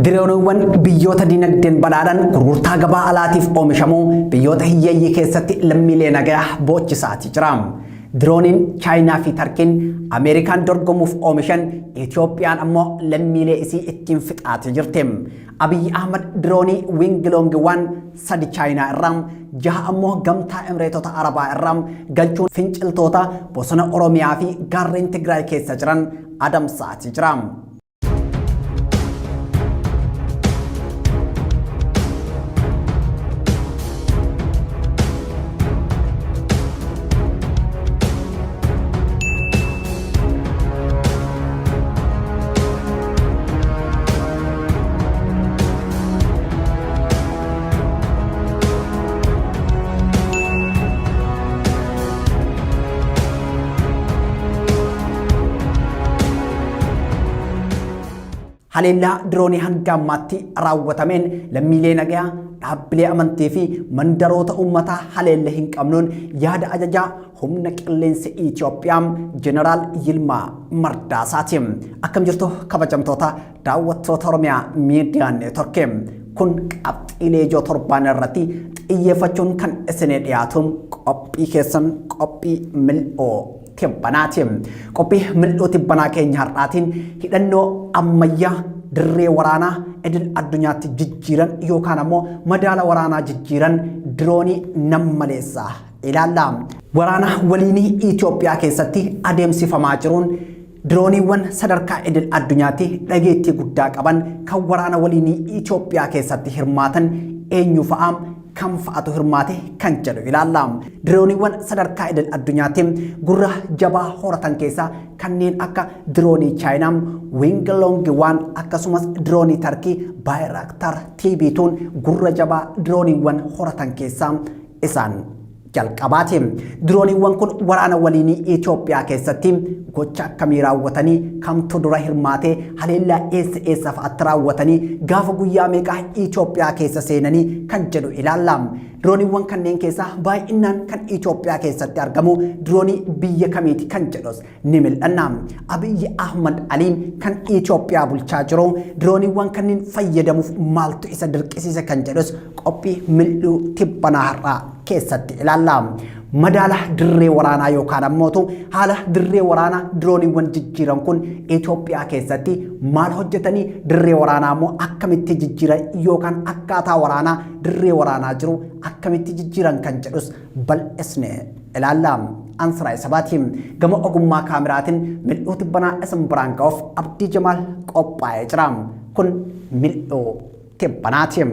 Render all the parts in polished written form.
Dirooniiwwan biyyoota dinagdeen badhaadhan gurgurtaa gabaa alaatiif oomishamuu biyyoota hiyyeeyyii keessatti lammiilee nagayaa boochisaati jira. Dirooniin Chaayinaa fi Tarkiin Ameerikaan dorgomuuf oomishan Itoophiyaan ammoo lammiilee isii ittiin fixaati jirti. Abiyyi Ahmad diroonii Wingiloongi 1 sadi Chaayinaa irraa, jaha ammoo Gamtaa Emireetota Arabaa irraa galchuun finciltoota bosona Oromiyaa fi gaarreen Tigraay keessa jiran adamsaati jira. Haleellaa diroonii hanga ammaatti raawwatameen lammiilee nagayaa, dhaabbilee amantii fi mandaroota uummataa haleelle hin qabnuun yaada ajajaa humna qilleensa Itoophiyaa Jeneraal Yilmaa Mardaasaati. Akkam jirtu kabajamtoota daawwattoota Oromiyaa Miidiyaa Neetworkii. Kun qabxiilee ijoo torbaan irratti xiyyeeffachuun kan isinii dhiyaatu qophii keessan qophii mil'oo tibbanaati. Qophii mil'oo tibbanaa keenya har'aatiin hidhannoo ammayyaa dirree waraanaa idil addunyaatti jijjiiran yookaan ammoo madaala waraanaa jijjiiran diroonii nammaleessaa ilaalla. Waraana waliinii Itoophiyaa keessatti adeemsifamaa jiruun dirooniiwwan sadarkaa idil addunyaatti dhageettii guddaa qaban kan waraana waliinii Itoophiyaa keessatti hirmaatan eenyu fa'a kam fa'atu hirmaate kan jedhu ilaalla. Dirooniiwwan sadarkaa idil addunyaatti gurra jabaa horatan keessaa kanneen akka diroonii Chaayinaa Wing Long 1 akkasumas diroonii Tarkii Bayraktar TB2 gurra jabaa dirooniiwwan horatan keessaa isaan jalqabaati. Dirooniiwwan kun waraana waliinii Itoophiyaa keessatti gocha akkamii raawwatanii kamtu dura hirmaatee haleellaa eessa eessa fa'aatti raawwatanii gaafa guyyaa meeqaa Itoophiyaa keessa seenanii kan jedhu ilaalla. Dirooniiwwan kanneen keessaa baay'inaan kan Itoophiyaa keessatti argamu diroonii biyya kamiiti kan jedhus ni mil'anna. Abiyyi Ahmad Aliin kan Itoophiyaa bulchaa jiru dirooniiwwan kanneen fayyadamuuf maaltu isa dirqisiise kan jedhus qophii mil'uu tibbanaa har'aa keessatti ilaalla. Madaala dirree waraanaa yookaan ammootu haala dirree waraanaa dirooniiwwan jijjiiran kun Itoophiyaa keessatti maal hojjetanii dirree waraanaa immoo akkamitti jijjiiran yookaan akkaataa waraanaa dirree waraanaa jiru akkamitti jijjiiran kan jedhus bal'isne ilaalla. Ansiraa Sabaati. Gama ogummaa kaameraatiin mil'uu tibbanaa isin biraan ga'uuf Abdii Jamaal qophaa'ee jira. Kun mil'uu tibbanaati.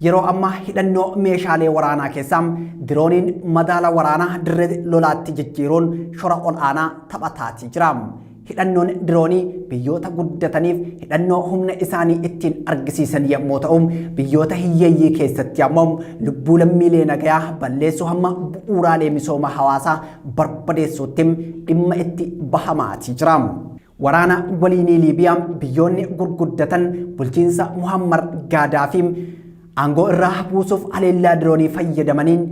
Yeroo ammaa hidhannoo meeshaalee waraanaa keessaa dirooniin madaala waraanaa dirree lolaatti jijjiiruun shora ol'aanaa taphataatii jira. Hidhannoon diroonii biyyoota guddataniif hidhannoo humna isaanii ittiin argisiisan yommuu ta'u, biyyoota hiyyeeyyii keessatti ammoo lubbuu lammiilee nagayaa balleessuu hamma bu'uuraalee misooma hawaasaa barbadeessuutti dhimma itti bahamaatii jira. Waraana waliinii Liibiyaa biyyoonni gurguddatan bulchiinsa Muhammar Gaadaafii aangoo irraa buusuuf haleellaa diroonii fayyadamaniin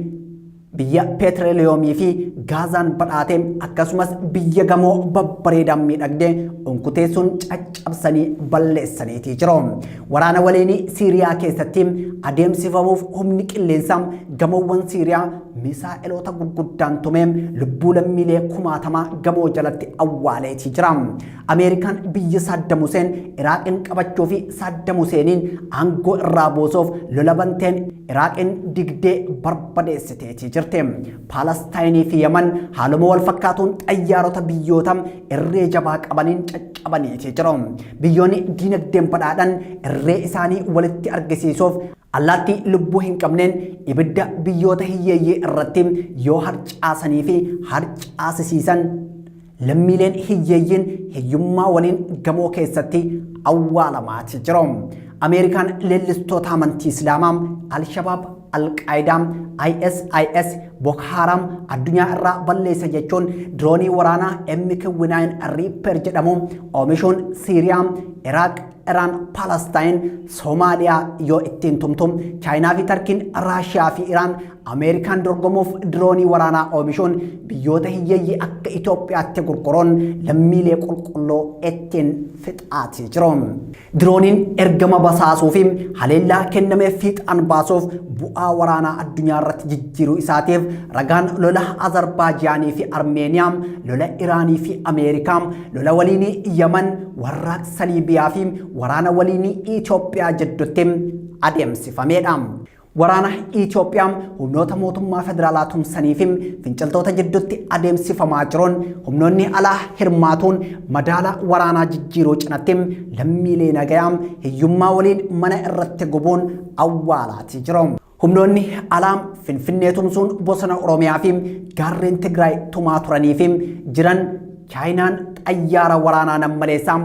biyya peetireeliyoomii fi gaazaan badhaate akkasumas biyya gamoo babbareedaan miidhagde unkuteessuun caccabsanii balleessaniitii jiru. Waraana waliinii Siiriyaa keessatti adeemsifamuuf humni qilleensaa gamoowwan Siiriyaa misaa'eloota gurguddaan tumee lubbuu lammiilee kumaatamaa gamoo jalatti awwaaleetii jira. Ameerikaan biyya Saddam Huseen Iraaqin qabachuu fi Saddam Huseeniin aangoo irraa buusuuf lola banteen Iraaqin digdee barbadeessiteetii jirti. Paalastaayinii fi Yaman haaluma wal fakkaatuun xayyaarota biyyoota irree jabaa qabaniin caccabaniitii jiru. Biyyoonni diinagdeen badhaadhan irree isaanii walitti argisiisuuf Allaattii lubbuu hin qabneen ibidda biyyoota hiyyeeyyii irratti yoo harcaasanii fi harcaasisiisan, lammiileen hiyyeeyyiin hiyyummaa waliin gamoo keessatti awwaalamaati jiru. Ameerikaan leellistoota amantii Islaamaa, Al-Shabaab, Al-Qaayidaa, ISIS, Boko Haram addunyaa irraa balleessa jechuun diroonii waraanaa MQ-9 Reaper jedhamu oomishuun Siiriyaa, Iraaq, Iraan, Palestine, Soomaaliyaa yoo ittiin tumtu, Chaayinaa fi Tarkiin, Raashiyaa fi Iraan Ameerikaan dorgomuuf diroonii waraanaa oomishuun biyyoota hiyyeeyyii akka Itoophiyaatti gurguruun lammiilee qulqulluu ittiin fixaatii jiru. Dirooniin ergama basaasuu fi haleellaa kennameef fiixaan baasuuf bu'aa waraanaa addunyaa irratti jijjiiruu isaatiif ragaan lola Azarbaajiyaanii fi Armeeniyaa, lola Iraanii fi Ameerikaa, lola waliinii Yaman, warraaqsa Liibiyaa fi waraana waliinii Itoophiyaa jidduutti adeemsifameedha. Waraana Itoophiyaa humnoota mootummaa federaalaa tumsanii fi finciltoota jidduutti adeemsifamaa jiruun humnoonni alaa hirmaatuun madaala waraanaa jijjiiruu cinatti lammiilee nagayaa hiyyummaa waliin mana irratti gubuun awwaalaatii jiru. Humnoonni alaa Finfinnee tumsuun bosona Oromiyaa fi gaarreen Tigraay tumaa turanii fi jiran, Chaayinaan xayyaara waraanaa nammaleessaa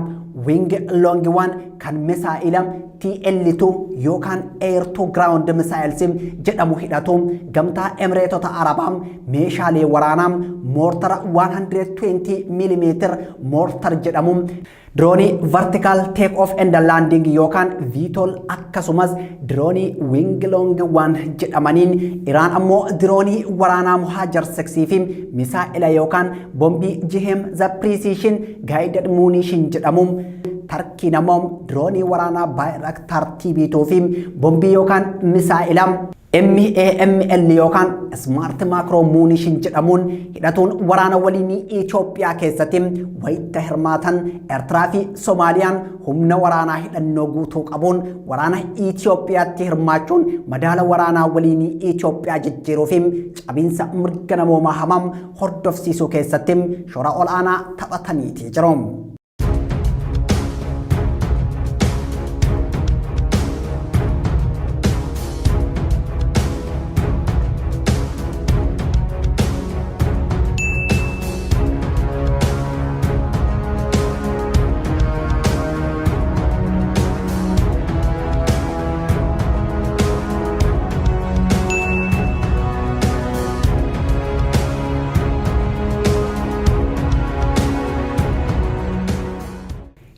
Wing Loong 1 kan misaa'ila TL2 yookaan Air to Ground Missiles jedhamu hidhatu, gamtaa Emireetota Arabaa meeshaalee waraanaa moortara 120 mm mortar jedhamu, diroonii Vertical Take Off and Landing yookaan VTOL, akkasumas diroonii Wing Loong 1 jedhamaniin, Iraan ammoo diroonii waraanaa Mohajer 6 fi misaa'ila yookaan bombii Jihem the Precision Guided Munition jedhamu, Tarkiin ammoo diroonii waraanaa Bayraktar TB2 fi bombii yookaan misaa'ila MAML yookaan Smart Micro Munition jedhamuun hidhatuun waraana waliinii Itoophiyaa keessatti wayita hirmaatan, Eertiraa fi Somaaliyaan humna waraanaa hidhannoo guutuu qabuun waraana Itoophiyaatti hirmaachuun madaala waraanaa waliinii Itoophiyaa jijjiiruu fi cabiinsa mirga namoomaa hamaa hordofsiisuu keessatti shoora ol'aanaa taphataniitii jiru.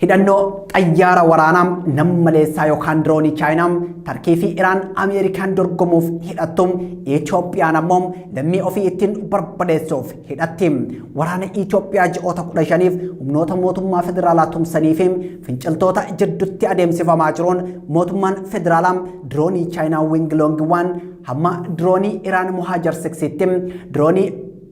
Hidhannoo xayyaara waraanaa nammaleessaa yookaan diroonii Chaayinaa, Tarkii fi Iraan Ameerikaan dorgomuuf hidhattu, Itoophiyaan ammoo lammii ofii ittiin barbadeessuuf hidhatti. Waraana Itoophiyaa ji'oota 15f humnoota mootummaa federaalaa tumsanii fi finciltoota jidduutti adeemsifamaa jiruun mootummaan federaalaa diroonii Chaayinaa Wing Loong 1 hamma diroonii Iraan Mohajer 6tti, diroonii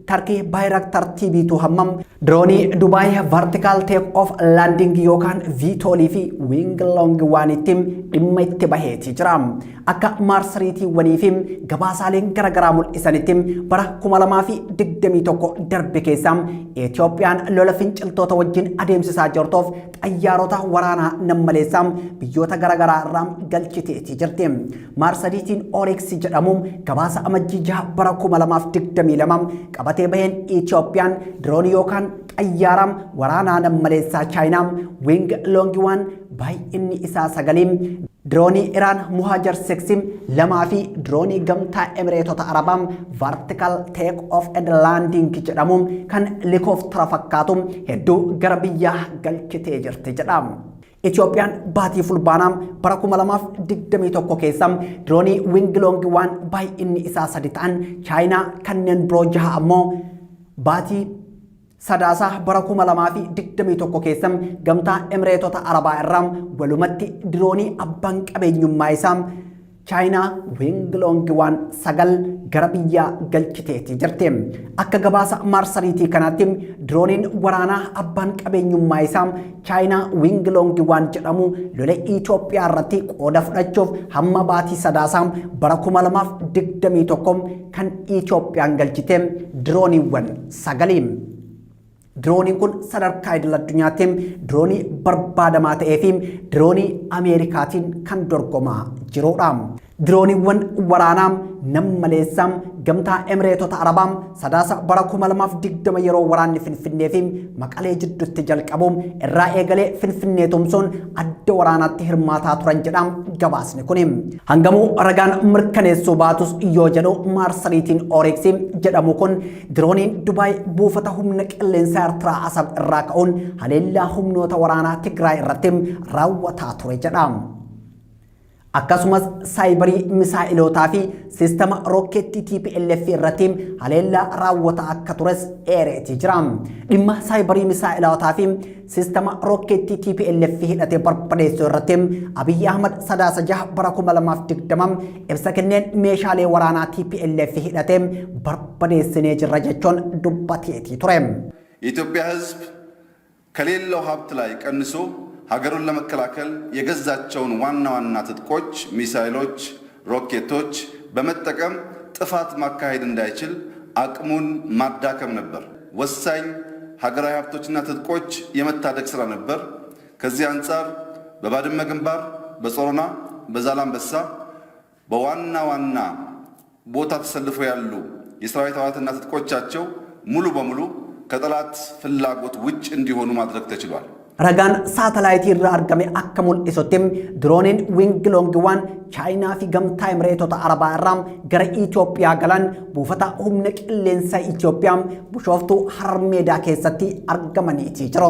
Tarkii Bayraktar TB2 hammam diroonii Dubaay Vertical Take Off Landing yookaan VTOL fi Wing Loong 1tti dhimma itti baheeti jira. Akka maarsariitiiwwanii fi gabaasaaleen garaagaraa mul'isanitti, bara 2021 darbe keessa Itoophiyaan lola finciltoota wajjin adeemsisaa jirtuuf xayyaarota waraanaa nammaleessaa biyyoota garaagaraa irraa galchiteeti jirti. Maarsariitiin Oryx jedhamu gabaasa Amajjii 6 bara 2022 qabatee baheen, Itoophiyaan diroonii yookaan xayyaara waraanaa nammaleessaa Chaayinaa Wing Loong 1 baay'inni isaa sagalii, diroonii Iraan Mohajer 6 lamaa fi diroonii gamtaa Emireetota Arabaa Vertical Take Off and Landing jedhamu kan helikooftara fakkaatu hedduu gara biyyaa galchitee jirti jedha. Itoophiyaan baatii Fulbaanaa bara 2021 keessa diroonii Wing Loong 1 baay'inni isaa sadi ta'an Chaayinaa, kanneen biroo jaha ammoo baatii Sadaasaa bara 2021 keessa gamtaa Emireetota Arabaa irraa, walumatti diroonii abbaan qabeenyummaa isaa Chaayinaa Wing Loong 1 sagal gara biyyaa galchiteeti jirti. Akka gabaasa maarsariitii kanaatti, dirooniin waraanaa abbaan qabeenyummaa isaa Chaayinaa Wing Loong 1 jedhamu lola Itoophiyaa irratti qooda fudhachuuf hamma baatii Sadaasaa bara 2021 kan Itoophiyaan galchite dirooniiwwan sagali. Dirooniin kun sadarkaa idil addunyaatti diroonii barbaadamaa ta'ee fi diroonii Ameerikaatiin kan dorgomaa jirudha. Dirooniiwwan waraanaa nam-maleessaa Gamtaa Emireetota Arabaa Sadaasa bara 2020 yeroo waraanni Finfinnee fi Maqalee jidduutti jalqabu irraa eegalee Finfinnee tumsuun adda waraanaatti hirmaataa turan jedha gabaasni kuni. Hangamuu ragaan mirkaneessuu baatus yoo jedhu maarsariitiin Oryx jedhamu kun dirooniin Dubaay buufata humna qilleensaa Eertiraa Asab irraa ka'uun haleellaa humnoota waraanaa Tigraay irratti raawwataa ture jedha. Akkasumas saayibarii misaa'ilootaa fi siistama rookkeettii TPLF irratti haleellaa raawwataa akka tures eereetii jira. Dhimma saayibarii misaa'ilootaa fi siistama rookkeettii TPLF hidhate barbadeessuu irratti Abiyyi Ahmad Sadaasa 6 bara 2020 ibsa kenneen meeshaalee waraanaa TPLF hidhate barbadeessinee jirra jechuun dubbateetii ture. የኢትዮጵያ ሕዝብ ከሌለው ሀብት ላይ ቀንሶ ሀገሩን ለመከላከል የገዛቸውን ዋና ዋና ትጥቆች፣ ሚሳይሎች፣ ሮኬቶች በመጠቀም ጥፋት ማካሄድ እንዳይችል አቅሙን ማዳከም ነበር። ወሳኝ ሀገራዊ ሀብቶችና ትጥቆች የመታደግ ስራ ነበር። ከዚህ አንጻር በባድመ ግንባር፣ በጾረና፣ በዛላምበሳ በዋና ዋና ቦታ ተሰልፈው ያሉ የሰራዊት አባላትና ትጥቆቻቸው ሙሉ በሙሉ ከጠላት ፍላጎት ውጭ እንዲሆኑ ማድረግ ተችሏል። Ragaan saatalaayitii irraa argame akka mul'isutti dirooniin Wing Loong 1 Chaayinaa fi Gamtaa Emireetota Arabaa irraa gara Itoophiyaa galan buufata humna qilleensaa Itoophiyaa Bishooftuu Harar Meedaa keessatti argamaniitii jiru.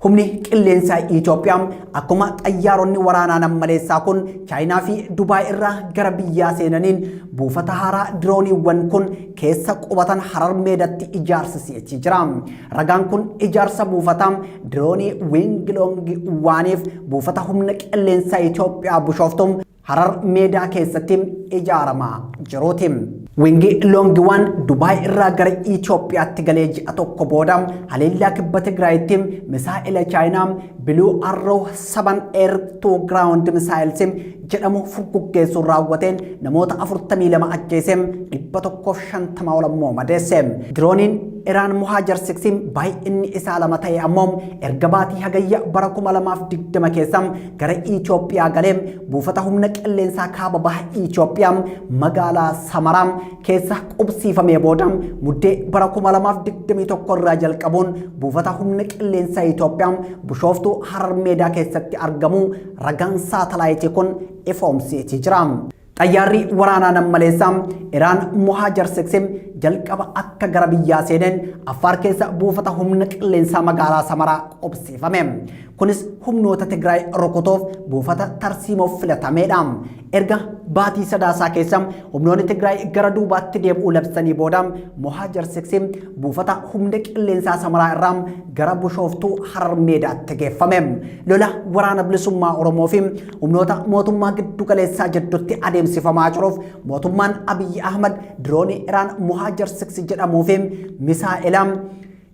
Humni qilleensaa Itoophiyaa akkuma xayyaaronni waraanaa nammaleessaa kun Chaayinaa fi Dubaay irraa gara biyyaa seenaniin buufata haaraa dirooniiwwan kun keessa qubatan Harar Meedaatti ijaarsiseetii jira. Ragaan kun ijaarsa buufataa diroonii Wing Loong 1f buufata humna qilleensaa Itoophiyaa Bishooftuu Harar Meedaa keessatti ijaaramaa jiruuti. Wing Loong 1 Dubaay irraa gara Itoophiyaatti galee ji'a tokko booda haleellaa kibba Tigraayitti misaa'ila Chaayinaa Blue Arrow 7 Air to Ground Missiles jedhamu furguggeessuun raawwateen namoota 42 ajjeese, 150 ol ammoo madeesse. Dirooniin Iraan Muhaajar 6 baay'inni isaa lama ta'e ammoo erga baatii Hagayya bara 2020 keessa gara Itoophiyaa galee buufata humna qilleensaa kaaba baha Itoophiyaa magaalaa Samaraa keessa qubsiifamee booda Muddee bara 2021 irraa jalqabuun buufata humna qilleensaa Itoophiyaa Bishooftuu Harar Meedaa keessatti argamu ragaan saatalaayitii kun ifoomseetii jira. Xayyaarri waraanaa nammaleessaa Iraan Muhaajar 6 jalqaba akka gara biyyaa seeneen Affaar keessa buufata humna qilleensaa magaalaa Samaraa qubsiifame. Kunis humnoota Tigraay rukutuuf buufata tarsiimoof filatameedha. Erga baatii Sadaasaa keessa humnoonni Tigraay gara duubaatti deebi'uu labsanii booda Muhaajar 6 buufata humna qilleensaa Samaraa irraa gara Bishooftuu Harar Meedaatti geeffame. Lola Waraana Bilisummaa Oromoo fi humnoota mootummaa giddu galeessaa jidduutti adeemsifamaa jiruuf mootummaan Abiyyi Ahmad diroonii Iraan Muhaajar 6 jedhamuu fi misaa'ila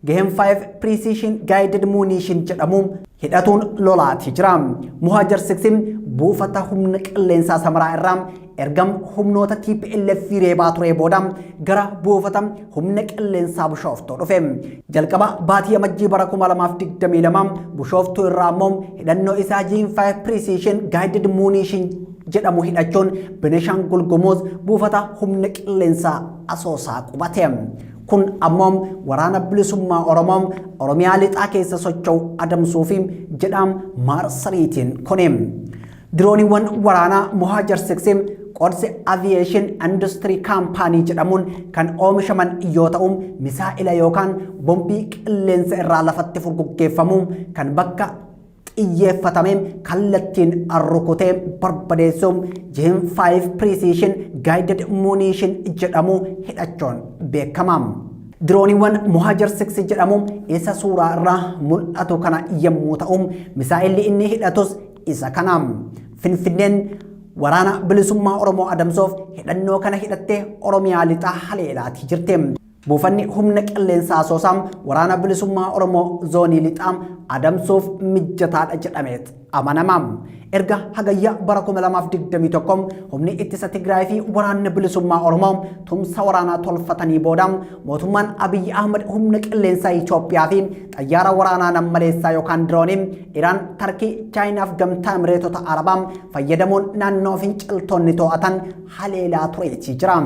Gehem 5 Precision Guided Munition jedhamu hidhatuun lolaatii jira. Muhaajar 6 buufata humna qilleensaa Samaraa irraa ergam humnoota TPLF reebaa ture booda gara buufata humna qilleensaa Bishooftuu dhufe. Jalqaba baatii Amajjii bara 2022 Bishooftuu irraa immoo hidhannoo isaa Gehem 5 Precision Guided Munition jedhamu hidhachuun Benishaangul Gumuz buufata humna qilleensaa Asoosaa qubate. Kun ammoo Waraana Bilisummaa Oromoo Oromiyaa lixaa keessa socho'u adamsuufi jedhaam maarsariitiin kuni. Dirooniiwwan waraanaa Muhaajar 6 Qods Aviation Industry Company jedhamuun kan oomishaman yoo ta'u, misaa'ila yookaan bombii qilleensa irraa lafatti furguggeeffamu kan bakka xiyyeeffatame kallattiin rukutee barbadeessuun Gehem 5 Precision Guided Munition jedhamu hidhachuun beekama. Dirooniiwwan Muhaajar 6 jedhamu isa suuraa irraa mul'atu kana yommuu ta'u, misaa'illi inni hidhatus isa kana. Finfinneen Waraana Bilisummaa Oromoo adamsuuf hidhannoo kana hidhattee Oromiyaa lixaa haleelaatii jirti. Buufanni humna qilleensaa Asoosaa Waraana Bilisummaa Oromoo zoonii lixaa adamsuuf mijataadha jedhameet amanama. Erga Hagayya bara 2021 humni ittisa Tigraay fi waraanni bilisummaa Oromoo tumsa waraanaa tolfatanii booda mootummaan Abiyyi Ahmad humna qilleensaa Itoophiyaa fi xayyaara waraanaa nammaleessaa yookaan diroonii Iraan, Tarkii, Chaayinaa fi Gamtaa Emireetota Arabaa fayyadamuun naannoo finciltoonni to'atan haleelaa tureetii jira.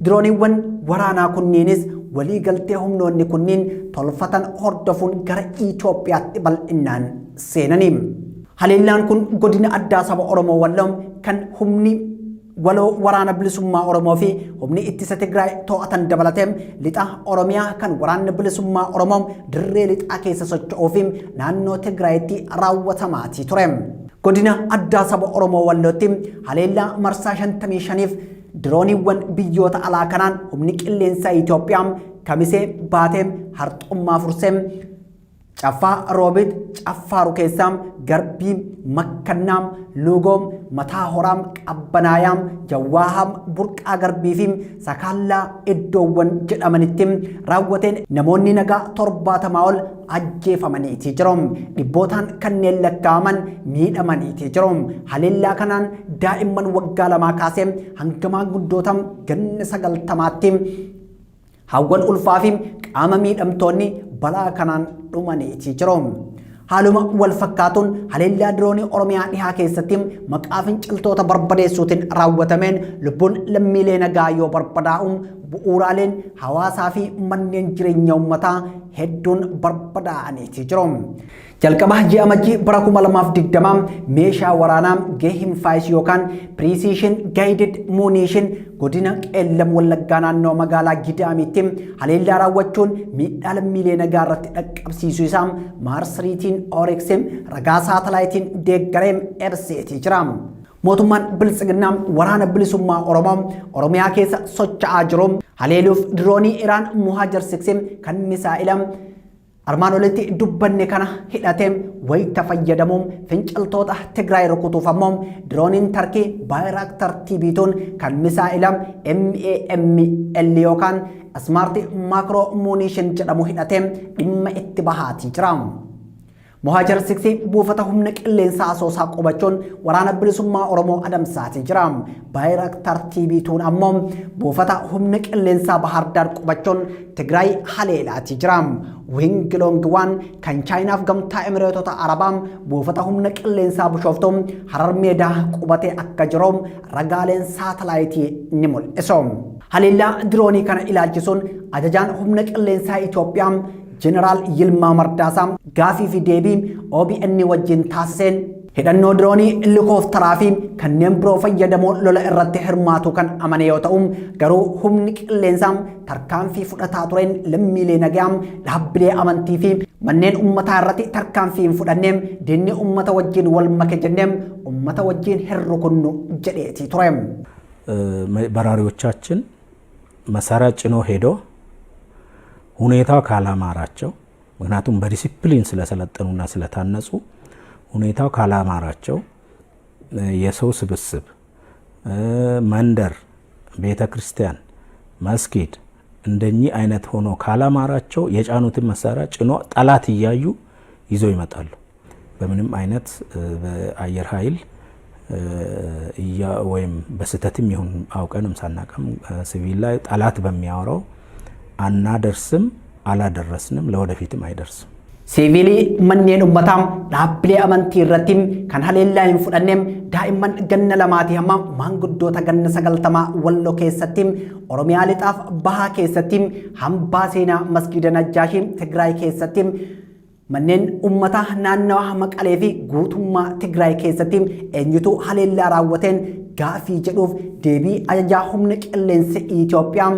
Dirooniiwwan waraanaa kunniinis walii galtee humnoonni kunniin tolfatan hordofuun gara Itoophiyaatti bal'innaan seenani. Haleellaan kun godina addaa saba Oromoo Walloo kan humni waloo waraana bilisummaa Oromoo fi humni ittisa Tigraay to'atan dabalatee lixa Oromiyaa kan waraanni bilisummaa Oromoo dirree lixaa keessa socho'uu fi naannoo Tigraayitti raawwatamaatii ture. Godina addaa saba Oromoo Wallootti haleellaa marsaa 55f dirooniiwwan biyyoota alaa kanaan humni qilleensaa Itoophiyaa Kamisee Baatee Harxummaa Fursee Caffaa Roobit, Caffaa Rukeessaam, Garbii, Makkannaam, Luugoom, Mataa Horaam, Qabbanaayaam, Jawwaahaam, Burqaa Garbii fi Sakaallaa iddoowwan jedhamanitti raawwateen namoonni nagaa 70 ol ajjeefamaniitii jiru. Dhibbootaan kanneen lakkaa'aman miidhamaniitii jiru. Haleellaa kanaan daa'imman waggaa 2 kaasee hanga maanguddoota ganna 90tti Hawwan ulfaa fi qaama miidhamtoonni balaa kanaan dhumaniitii jiru. Haaluma wal fakkaatuun haleellaa diroonii Oromiyaa dhihaa keessatti maqaa finciltoota barbadeessuutiin raawwatameen lubbuun lammiilee nagaa yoo barbadaa'u bu'uuraaleen hawaasaa fi manneen jireenya uummataa hedduun barbadaa'aniitii jiru. Jalqaba ji'a Amajjii bara 2020 meeshaa waraanaa Geehimfaayis yookaan Precision Guided Munition godina Qeellam Wallaggaa naannoo magaalaa Gidaamiitti haleellaa raawwachuun miidhaa lammiilee nagaa irratti dhaqqabsiisuu isaa maarsariitiin Oryx ragaa saatalaayitiin deeggaree ibseetii jira. Mootummaan Biltsiginnaa waraana bilisummaa Oromoo Oromiyaa keessa socho'aa jiru haleeluuf diroonii Iraan Muhaajar 6 kan misaa'ila armaan olitti dubbanne kana hidhatee wayita fayyadamu finciltoota Tigraay rukutuuf ammoo dirooniin Tarkii Baayiraaktar TB2 kan misaa'ila MAML yookaan Smart Macro Munition jedhamu hidhatee dhimma itti bahaatii jira. Mohaajar 6 buufata humna qilleensaa Asoosaa qubachuun waraana bilisummaa Oromoo adamsaatii jira. Baayiraaktar TB2 ammoo buufata humna qilleensaa Bahaar Daar qubachuun Tigraay haleelaatii jira. Wing Long 1 kan Chaayinaaf gamtaa Emireetota Arabaa buufata humna qilleensaa Bishooftuu Harar Meedaa qubatee akka jiru ragaaleen saatalaayitii ni mul'isu. Haleellaa diroonii kana ilaalchisuun ajajaan humna qilleensaa Itoophiyaa Jeneraal Yilmaa Mardaasaa gaafii fi deebii OBN wajjin taasiseen hidhannoo diroonii helikoophtaraa fi kanneen biroo fayyadamuun lola irratti hirmaatu kan amane yoo ta'u garuu humni qilleensaa tarkaanfii fudhataa tureen lammiilee nagayaa dhaabbilee amantii fi manneen uummataa irratti tarkaanfii hin fudhanne diinni uummata wajjin wal make jennee uummata wajjin hin rukunnu jedheetii ture. በራሪዎቻችን መሳሪያ ጭኖ ሄዶ ሁኔታው ካላማራቸው፣ ምክንያቱም በዲሲፕሊን ስለሰለጠኑና ስለታነጹ፣ ሁኔታው ካላማራቸው የሰው ስብስብ፣ መንደር፣ ቤተ ክርስቲያን፣ መስጊድ እንደኚህ አይነት ሆኖ ካላማራቸው የጫኑትን መሳሪያ ጭኖ ጠላት እያዩ ይዘው ይመጣሉ። በምንም አይነት በአየር ኃይል ወይም በስህተትም ይሁን አውቀንም ሳናቀም ሲቪል ላይ ጠላት በሚያወራው አናደርስም፣ አላደረስንም፣ ለወደፊትም አይደርስም። Siiviilii manneen uummataa dhaabbilee amantii irratti kan haleellaa hin fudhanne daa'imman ganna 2tii hamma maanguddoota ganna 90 Walloo keessatti Oromiyaa lixaaf bahaa keessatti hambaa seenaa masgiida Najjaashii Tigraay keessatti manneen uummataa naannawa Maqalee fi guutummaa Tigraay keessatti eenyutu haleellaa raawwateen gaafii jedhuuf deebii ajajaa humna qilleensa Itoophiyaa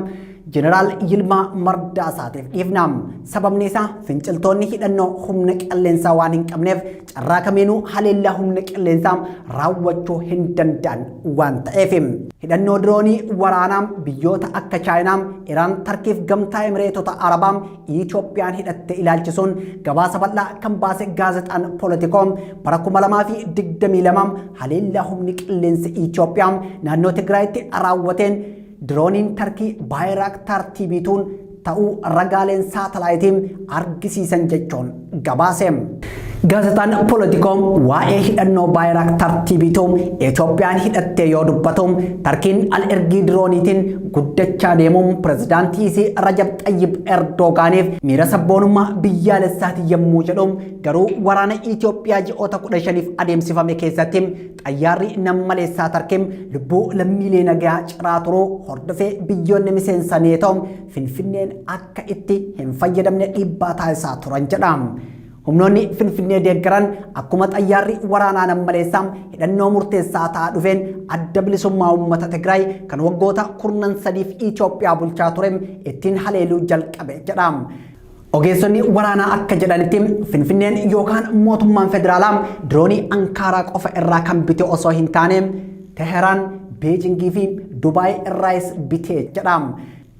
Jeneraal Yilmaa Mardaasaatiif dhiifna. Sababni isaa finciltoonni hidhannoo humna qilleensaa waan hin qabneef carraa kamiinuu haleellaa humna qilleensaa raawwachuu hin danda'an waan ta'eef. Hidhannoo diroonii waraanaa biyyoota akka Chaayinaa, Iraan, Tarkiif gamtaa Emireetota Arabaa Itoophiyaan hidhatte ilaalchisuun gabaasa bal'aa kan baase gaazexaan Poolitikoom bara 2022 haleellaa humni qilleensa Itoophiyaa naannoo Tigraayitti raawwateen dirooniin Tarkii Baayiraaktaar TB2 ta'uu ragaaleen saatalaayitiin argisiisan jechuun gabaase. Gaazexaan Politikoo waa'ee hidhannoo Baayiraaktar TB2 Itoophiyaan hidhattee yoo dubbatu, Tarkiin al-ergii dirooniitiin guddachaa deemuun pirezidaantii isii Rajab Xayyib Erdoogaaniif miira sabboonummaa biyyaalessaati yommuu jedhu, garuu waraana Itoophiyaa ji'oota 15f adeemsifame keessatti xayyaarri nammaleessaa Tarkiin lubbuu lammiilee nagayaa ciraa turuu hordofee biyyoonni miseensa Neetoo Finfinneen akka itti hin fayyadamne dhiibbaa taasisaa turan jedha. Humnoonni Finfinnee deeggaran akkuma xayyaarri waraanaa nammaleessaa hidhannoo murteessaa ta'aa dhufeen Adda Bilisummaa Uummata Tigraay kan waggoota kurnan sadiif Itoophiyaa bulchaa ture ittiin haleeluu jalqabe jedha. Ogeessonni waraanaa akka jedhanitti Finfinneen yookaan mootummaan federaalaa diroonii Ankaaraa qofa irraa kan bite osoo hin taane Teheraan, Beejingii fi Dubaay irraayis bitee jedha.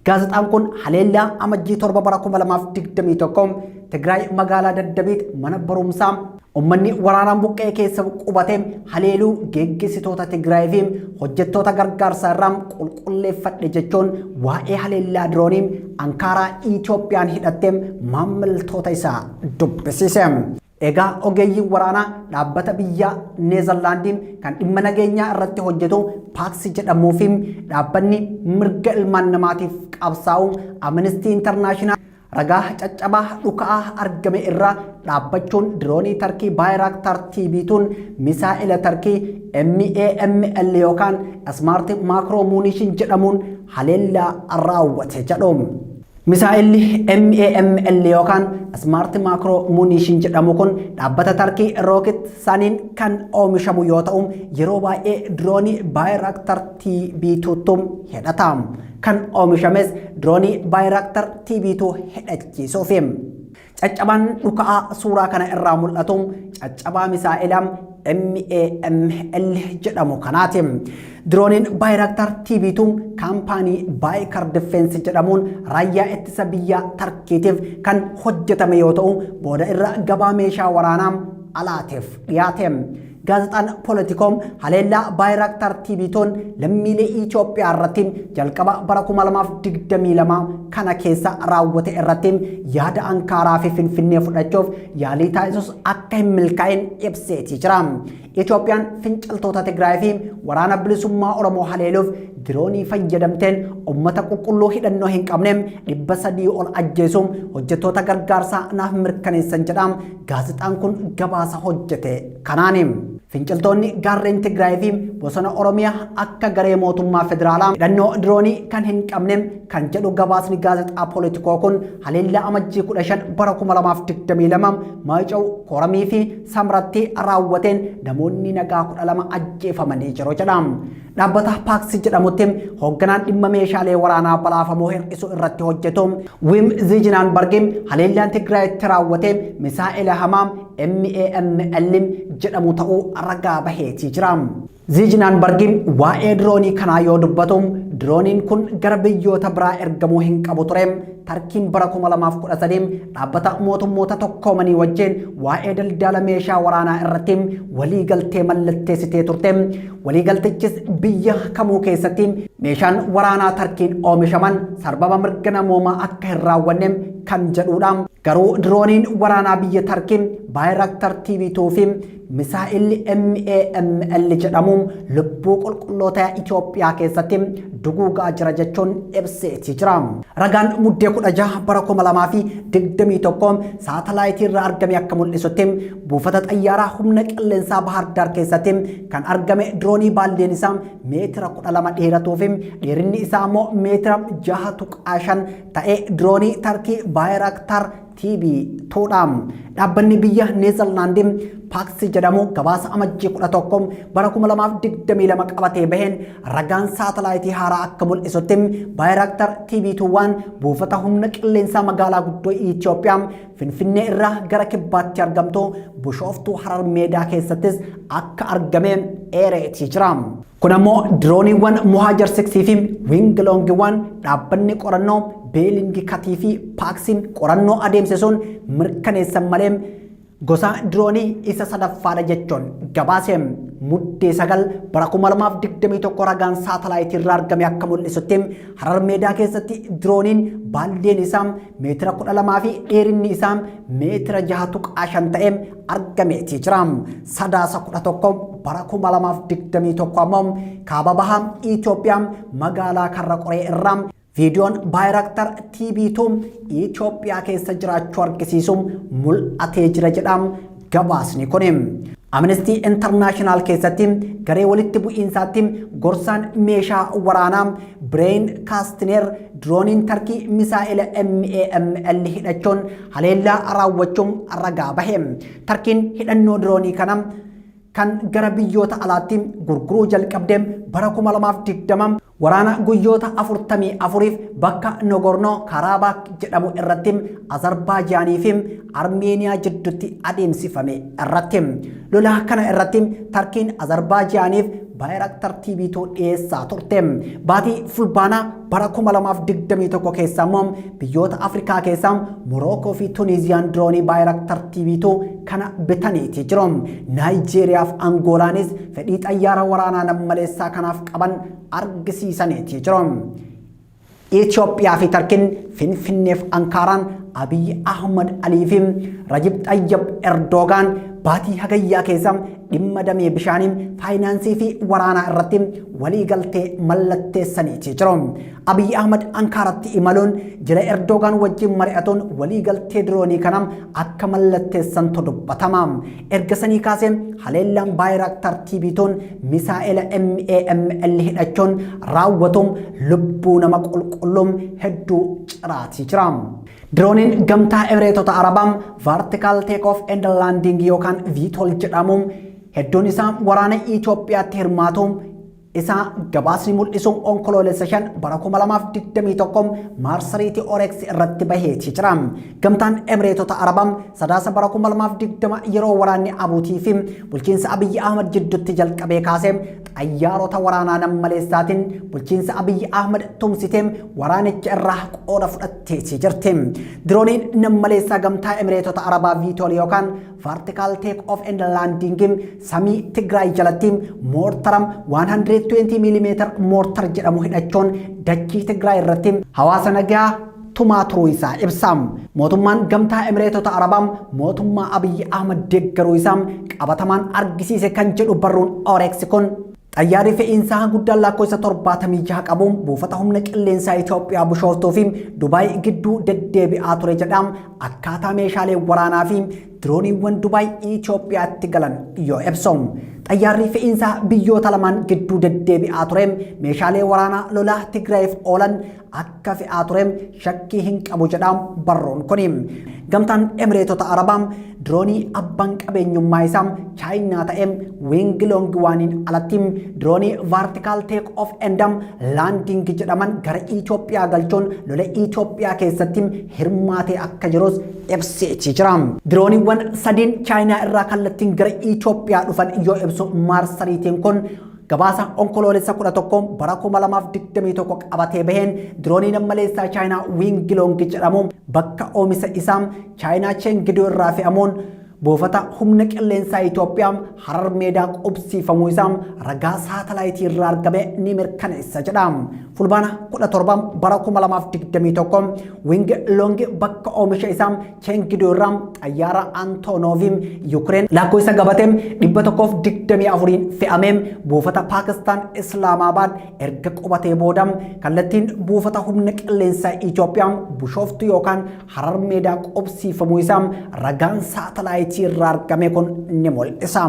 Gaazexaan kun haleellaa Amajjii 7 bara 2021 Tigraay magaalaa Daddabiit mana barumsaa uummanni waraanaan buqqa'e keessa qubate haleeluu geggeessitoota Tigraay fi hojjettoota gargaarsaa irraa qulqulleeffadhe jechuun waa'ee haleellaa diroonii Ankaaraa Itoophiyaan hidhatte maamiltoota isaa dubbisiise. Egaa ogeeyyiin waraanaa dhaabbata biyya Neezerlaandiin kan dhimma nageenyaa irratti hojjetu Paaksi jedhamuu fi dhaabbanni mirga ilmaan namaatiif qabsaa'u Amnesty International ragaa caccabaa dhuka'aa argame irraa dhaabbachuun diroonii Tarkii Baayiraaktaar TB2n misaa'ila Tarkii MAML yookaan Smart Macro Munition jedhamuun haleellaa raawwate jedhu. Misaa'illi MAML yookaan Smart Macro Munition jedhamu kun dhaabbata Tarkii Rocket Saniin kan oomishamu yoo ta'u, yeroo baay'ee diroonii Bayraktar TB2tti hidhata. Kan oomishames diroonii Bayraktar TB2 hidhachiisuufi. Caccabaan dhuka'aa suuraa kana irraa mul'atu caccabaa misaa'ila MAML jedhamu kanaati. Dirooniin Bayraktar TB2 kaampaanii Baykar Defense jedhamuun raayyaa ittisa biyyaa Tarkiitiif kan hojjetame yoo ta'u, booda irra gabaa meeshaa waraanaa alaatiif dhiyaate. Gaazexaan Politikoom haleellaa Baayiraaktaar TB2n lammiilee Itoophiyaa irratti jalqaba bara 2022 kana keessa raawwate irratti yaada Ankaaraa fi Finfinnee fudhachuuf yaalii taasisus akka hin milkaa'in ibseetii jira. Itoophiyaan finciltoota Tigraay fi waraana bilisummaa Oromoo haleeluuf diroonii fayyadamteen uummata qulqulluu hidhannoo hin qabne 300 ol ajjeesuun hojjettoota gargaarsaa naaf mirkaneessan jedha gaazexaan kun gabaasa hojjete kanaani. Finciltoonni gaarreen Tigraay fi bosona Oromiyaa akka garee mootummaa federaalaa hidhannoo diroonii kan hin qabne kan jedhu gabaasni gaazexaa Politikoo kun, haleellaa Amajjii 15 bara 2022 Maayicaw, Koramii fi Samratti raawwateen namoonni nagaa 12 ajjeefamanii jiru jedha. Dhaabbata Paaksi jedhamutti hoogganaan dhimma meeshaalee waraanaa balaafamoo hir'isuu irratti hojjetu Wim Zijinaanbargi haleellaan Tigraayitti raawwate misaa'ela hamaa MAML jedhamu ta'uu ragaa baheetii jira. Zijinaanbargi waa'ee diroonii kanaa yoo dubbatu, dirooniin kun gara biyyoota biraa ergamuu hin qabu ture. Tarkiin bara 2013 dhaabbata mootummoota tokkoomanii wajjin waa'ee daldala meeshaa waraanaa irratti waliigaltee mallatteessitee turte. Waliigaltichis biyya kamuu keessatti meeshaan waraanaa Tarkiin oomishaman sarbama mirga namoomaa akka hin raawwanne kan jedhudha. Garuu dirooniin waraanaa biyya Tarkii Baayiraaktar TB2 fi misaa'illi MAML jedhamu lubbuu qulqulloota Itoophiyaa keessatti duguugaa jira jechuun ibseetii jira. Ragaan Muddee 16 bara 2021 saatalaayitii irraa argame akka mul'isutti, buufata xayyaaraa humna qilleensaa Bahar Daar keessatti kan argame diroonii baalleen isaa meetira 12 dheeratuu fi dheerinni isaa immoo meetira 6.5 ta'e diroonii Tarkii Baayiraaktaar TB2 dha. Dhaabbanni biyya Neezerlaandi Paaksi jedhamu gabaasa Amajjii 11 bara 2022 qabatee baheen ragaan saatalaayitii haaraa akka mul'isutti Baayiraaktar TB2 waan buufata humna qilleensaa magaalaa guddoo Itoophiyaa Finfinnee irraa gara kibbaatti argamtu Bushooftuu Harar Meedaa keessattis akka argame eereetii jira. Kun ammoo dirooniiwwan Mohajer 6 fi Wing Loong 1 dhaabbanni qorannoo Beelingi Katii fi Paaksiin qorannoo adeemsisuun mirkaneessan malee gosa diroonii isa sadaffaadha jechuun gabaase. Muddee 9 bara 2021 ragaan saatalaayitii irraa argame akka mul'isutti, Harar Meedaa keessatti dirooniin baalleen isaa meetira 12 fi dheerinni isaa meetira 6.5 ta'e argameetii jira. Sadaasa 11 bara 2021 ammoo kaaba baha Itoophiyaa magaalaa Karra Qoree irraa viidiyoon Baayiraaktar TB2 Itoophiyaa keessa jiraachuu argisiisu mul'atee jira jedha gabaasni kun. Amnesty International keessatti garee walitti bu'iinsaatti gorsaan meeshaa waraanaa Bireen Kaastineer dirooniin Tarkii misaa'ela MAML hidhachuun haleellaa raawwachuun ragaa bahe. Tarkiin hidhannoo diroonii kana kan gara biyyoota alaatti gurguruu jalqabde bara 2020 waraana guyyoota 44f bakka Nogornoo Karaabaak jedhamu irratti Azarbaajaanii fi Armeeniyaa jidduutti adeemsifame irratti. Lola kana irratti Tarkiin Azarbaajaaniif Baayiraaktar TB2 dhiyeessaa turte. Baatii Fulbaanaa bara 2021 keessa immoo biyyoota Afrikaa keessaa Morookoo fi Tuniiziyaan diroonii Baayiraaktar TB2 kana bitaniiti jiru. Naayijeeriyaa fi Angoolaanis fedhii xayyaara waraanaa nammaleessaa kanaaf qaban argisiisaniiti jiru. Itoophiyaa fi Tarkiin, Finfinneef Ankaaraan, Abiy Ahmad Alii fi Rajib Xayyab Erdoogaan baatii Hagayyaa keessa dhimma damee bishaanii, faayinaansii fi waraanaa irratti waliigaltee mallatteessaniiti jiru. Abiy Ahmad Ankaaratti imaluun jila Erdoogaan wajjin mari'atuun waliigaltee diroonii kana akka mallatteessantu dubbatama. Erga sanii kaasee haleellaan Baayiraaktar TB2n misaa'ela MAML hidhachuun raawwatuun lubbuu nama qulqulluun hedduu ciraatii jira. Dirooniin Gamtaa Emireetota Arabaa Vertical Take Off and Landing yookaan VTOL jedhamu hedduun isaa waraana Itoophiyaatti hirmaatu isaa gabaasni mul'isu Onkoloolessa 5 bara 2021 maarsariitii Orex irratti baheeti jira. Gamtaan Emireetota Arabaa Sadaasa bara 2020 yeroo waraanni Abuutii fi bulchiinsa Abiyyi Ahmad jidduutti jalqabee kaasee xayyaarota waraanaa nammaleessaatiin bulchiinsa Abiyyi Ahmad tumsitee waraanicha irraa qooda fudhatteeti jirti. Dirooniin nammaleessaa Gamtaa Emireetota Arabaa VTOL yookaan Vertical Take Off and Landing samii Tigraay jalatti moortara 120 mm mortar jedhamu hidhachuun dachii Tigraay irratti hawaasa nagaa tumaa turuu isaa ibsa. Mootummaan Gamtaa Emireetota Arabaa mootummaa Abiyyi Ahmad deeggaruu isaa qabatamaan argisiise kan jedhu barruun Orex kun, xayyaarri fe'iinsaa guddaan lakkoofsa 76 qabu buufata humna qilleensaa Itoophiyaa Bishooftuu fi Dubaay gidduu deddeebi'aa ture jedha akkaataa meeshaalee waraanaa fi dirooniiwwan Dubaay Itoophiyaatti galan yoo ibsu. Xayyaarri fe'iinsaa biyyoota lamaan gidduu deddeebi'aa ture meeshaalee waraanaa lolaa Tigraayiif oolan akka fe'aa ture shakkii hin qabu jedha barruun kuni. Gamtaan Emireetota Arabaa diroonii abbaan qabeenyummaa isaa Chaayinaa ta'e Wing Loong Oneiin alatti diroonii Vertical Take Off and Landing jedhaman gara Itoophiyaa galchuun lola Itoophiyaa keessatti hirmaatee akka jirus ibseetii jira. Dirooniiwwan sadiin Chaayinaa irraa kallattiin gara Itoophiyaa dhufan yoo ibsu maarsariitiin kun, gabaasa Onkoloolessa 11 bara 2021 qabatee baheen, diroonii nammaleessaa Chaayinaa Wing Loong jedhamu bakka oomisha isaa Chaayinaa Chengdu irraa fe'amuun buufata humna qilleensaa Itoophiyaa Harar Meedaa qubsiifamuu isaa ragaa saatalaayitii irraa argame ni mirkaneessa jedha. Fulbaana 17 bara 2021 Wing Loong bakka oomisha isaa Chengdu irraa xayyaara Antonov Yukireen lakkoofsa gabatee 124 fe'amee buufata Paakistaan Islaamaabad erga qubatee booda kallattiin buufata humna qilleensaa Itoophiyaa Bishooftuu yookaan Harar Meedaa qubsiifamuu isaa ragaan saatalaayitii irraa argame kun ni mul'isa.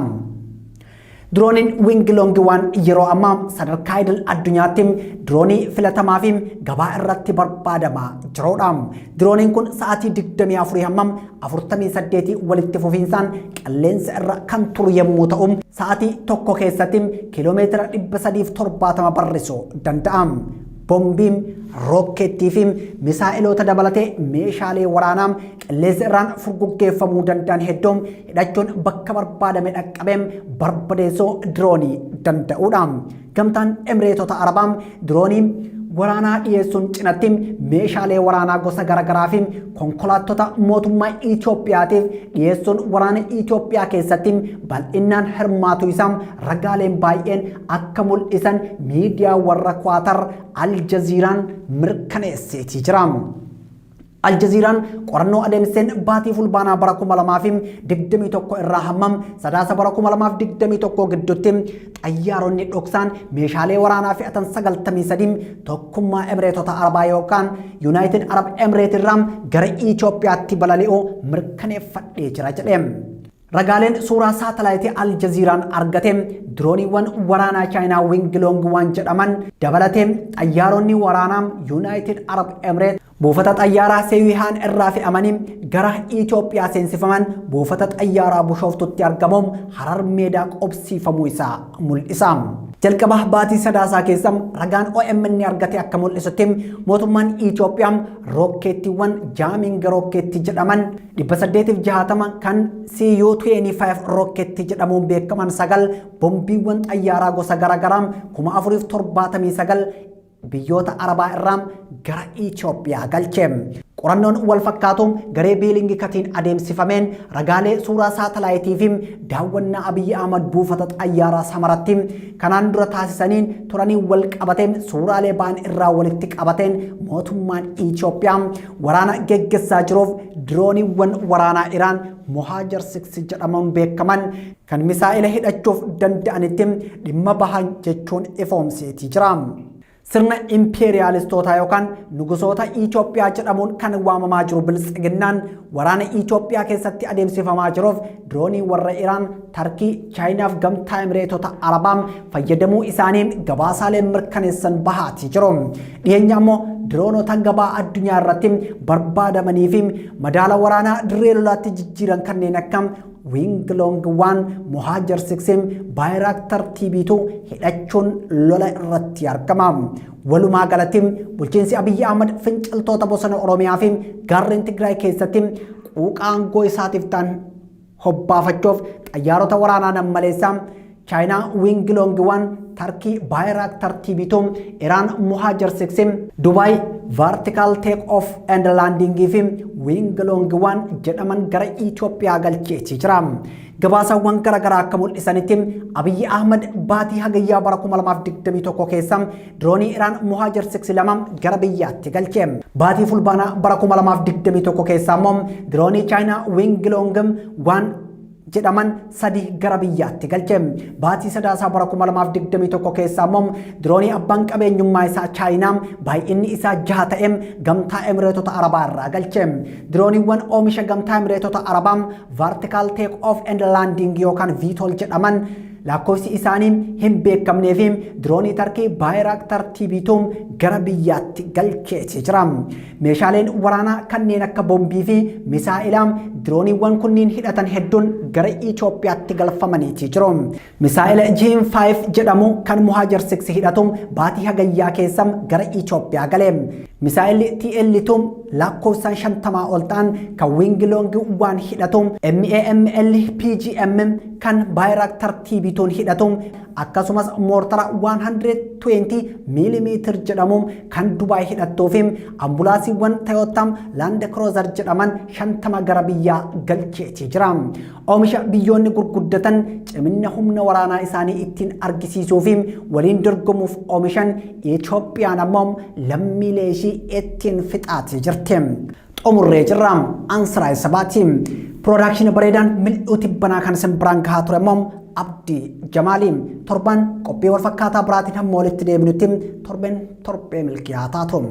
Dirooniin Wing Loong One yeroo ammaa sadarkaa idil addunyaatti diroonii filatamaa fi gabaa irratti barbaadamaa jirudha. Dirooniin kun sa'aatii 24 hammam 48 walitti fufiinsaan qilleensa irra kan turu yommuu ta'u, sa'aatii tokko keessatti kiiloomeetira 370 barrisuu danda'a. Bombiin, rookkeettii fi misaa'iloota dabalatee meeshaalee waraanaa qilleensa irraan furguggeeffamuu danda'an hedduun hidhachuun bakka barbaadame dhaqqabee barbadeessuu diroonii danda'udha. Gamtaan Emireetota Arabaa diroonii waraanaa dhiyeessuun cinatti meeshaalee waraanaa gosa garaagaraa fi konkolaattota mootummaa Itoophiyaatiif dhiyeessuun waraana Itoophiyaa keessatti bal'innaan hirmaatu isaa ragaaleen baay'een akka mul'isan miidiyaa warra Kwaatar Aljaziiraan mirkaneesseetii jira. Aljaziiraan qorannoo adeemseen baatii Fulbaanaa bara 2021 irraa hammam Sadaasa bara 2021 gidduutti xayyaaronni dhoksaan meeshaalee waraanaa fe'atan 93 Tokkummaa Emireetota Arabaa yookaan United Arab Emirate irraa gara Itoophiyaatti balali'uu mirkaneeffadhee jira jedhe. Ragaaleen suuraa saatalaayitii Al Jazeeraan argate dirooniiwwan waraanaa Chaayinaa Wing Loong 1 jedhaman dabalatee xayyaaronni waraanaa United Arab Emirates buufata xayyaaraa Seewihaan irraa fe'amanii gara Itoophiyaa seensifaman buufata xayyaaraa Bushooftutti argamuun Harar Meedaa qubsiifamuu isaa mul'isa. Jalqaba baatii Sadaasaa keessa ragaan OMN argate akka mul'isutti mootummaan Itoophiyaa rookkeettiiwwan jamming rookkeettii jedhaman 860 kan CU-25 rookkeettii jedhamuun beekaman 9, bombiiwwan xayyaaraa gosa garaagaraa 4079 biyyoota Arabaa irraa gara Itoophiyaa galche. Qorannoon wal fakkaatu garee Bellingcatiin adeemsifameen ragaalee suuraa saatalaayitii fi daawwannaa Abiyyi Ahmad buufata xayyaaraa Samaratti kanaan dura taasisaniin turanii wal qabatee suuraalee ba'an irraa walitti qabateen mootummaan Itoophiyaa waraana geggessaa jiruuf dirooniiwwan waraanaa Iraan Mohaajar 6 jedhamuun beekaman kan misaa'ila hidhachuuf danda'anitti dhimma bahan jechuun ifoomseetii jira. Sirna impeeriyaalistootaa yookaan nugusoota Itoophiyaa jedhamuun kan waamamaa jiru Biltsiginnaan waraana Itoophiyaa keessatti adeemsifamaa jiruuf diroonii warra Iraan, Tarkii, Chaayinaaf Gamtaa Emireetota Arabaa fayyadamuu isaanii gabaasaaleen mirkaneessan bahaatii jiru. Dhiyeenya ammoo diroonota gabaa addunyaa irratti barbaadamanii fi madaala waraanaa dirree lolaatti jijjiiran kanneen akka Wing Loong 1, Mohajer 6, Bayraktar TB2 hidhachuun lola irratti argama. Walumaa galatti bulchiinsi Abiyyi Ahmad finciltoota bosona Oromiyaa fi gaarreen Tigraay keessatti quuqa aangoo isaatiif ta'an hobbaafachuuf xayyaarota waraanaa nammaleessaa Chaayinaa Wing Loong 1, Tarkii Bayraktar TB2, Iraan Mohajer 6, Dubaay Vertical Take Off and Landing fi Wing Loong 1 jedhaman gara Itoophiyaa galcheetii jira. Gabaasawwan garaagaraa akka mul'isanitti Abiyyi Ahmad baatii Hagayyaa bara 2021 keessa diroonii Iraan Mohajer 6 lama gara biyyaatti galche. Baatii Fulbaanaa bara 2021 keessa immoo diroonii Chaayinaa Wing Loong 1 jedhaman 3 gara biyyaatti galche. Baatii Sadaasaa bara 2021 keessa immoo diroonii abbaan qabeenyummaa isaa Chaayinaa baay'inni isaa 6 ta'e Gamtaa Emireetota Arabaa irraa galche. Dirooniiwwan oomisha Gamtaa Emireetota Arabaa Vertical Take Off and Landing yookaan VTOL jedhaman lakkoofsi isaanii hin beekamnee fi diroonii Tarkii Bayraktar TB2 gara biyyaatti galcheetii jira. Meeshaaleen waraanaa kanneen akka bombii fi misaa'ilaa dirooniiwwan kunniin hidhatan hedduun gara Itoophiyaatti galfamaniitii jiru. Misaa'ila JM5 jedhamu kan Mohajer 6 hidhatu baatii Hagayyaa keessa gara Itoophiyaa gale. Misaa'illi TL2 lakkoofsaan 50 ol ta'an kan Wing Loong 1 hidhatu, MAML PGM kan Bayraktar TB2 hidhatu, akkasumas moortara 120 mm jedhamu kan Dubaay hidhattuu fi ambulaansiiwwan Toyota Land Cruiser jedhaman 50 gara biyyaa galcheetii jira. Oomisha biyyoonni gurguddatan cimina humna waraanaa isaanii ittiin argisiisuu fi waliin dorgomuuf oomishan Itoophiyaan ammoo lammiilee ishii ittiin fixaatii jirti. Xumurree jirra. Ansiraay Sabaati. Production bareedaan mil'uu tibbanaa kan isin biraan gahaa ture immoo Abdii Jamaali. Torban qophii wal fakkaataa biraatiin hamma walitti deebinutti torbeen torbee milkii haa taatu.